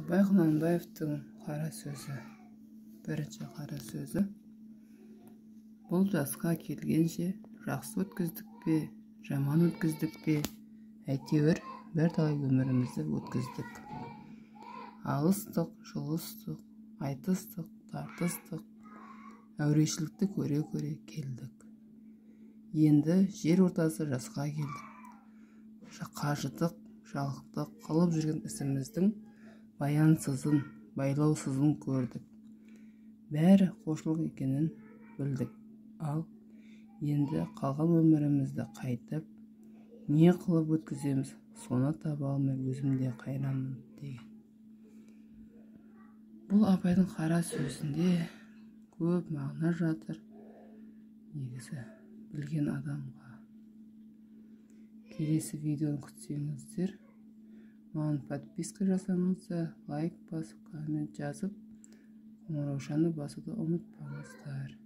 Абай Құнанбаевтың қара сөзі, бірінші қара сөзі. Бұл жасқа келгенше жақсы өткіздік пе, жаман өткіздік пе, әйтеуір бірталай өмірімізді өткіздік. Алыстық, жұлыстық, айтыстық, тартыстық, әурешілікті көре-көре келдік. Енді жер ортасы жасқа келдік. Қажыдық, жалықтық, қылып жүрген ісіміздің баянсызын, байлаусызын көрдік. Бәрі қошылық екенін білдік. Ал енді қалған өмірімізді қайтып, не қылып өткіземіз, соны таба алмай өзім де қайранмын деген. Бұл Абайдың қара сөзінде көп мағына жатыр. Негізі білген адамға. Келесі видеоны күтсеңіздер, маған подписка жасаңыздар, лайк басып, коммент жазып, қоңыраушаны басуды ұмытпаңыздар.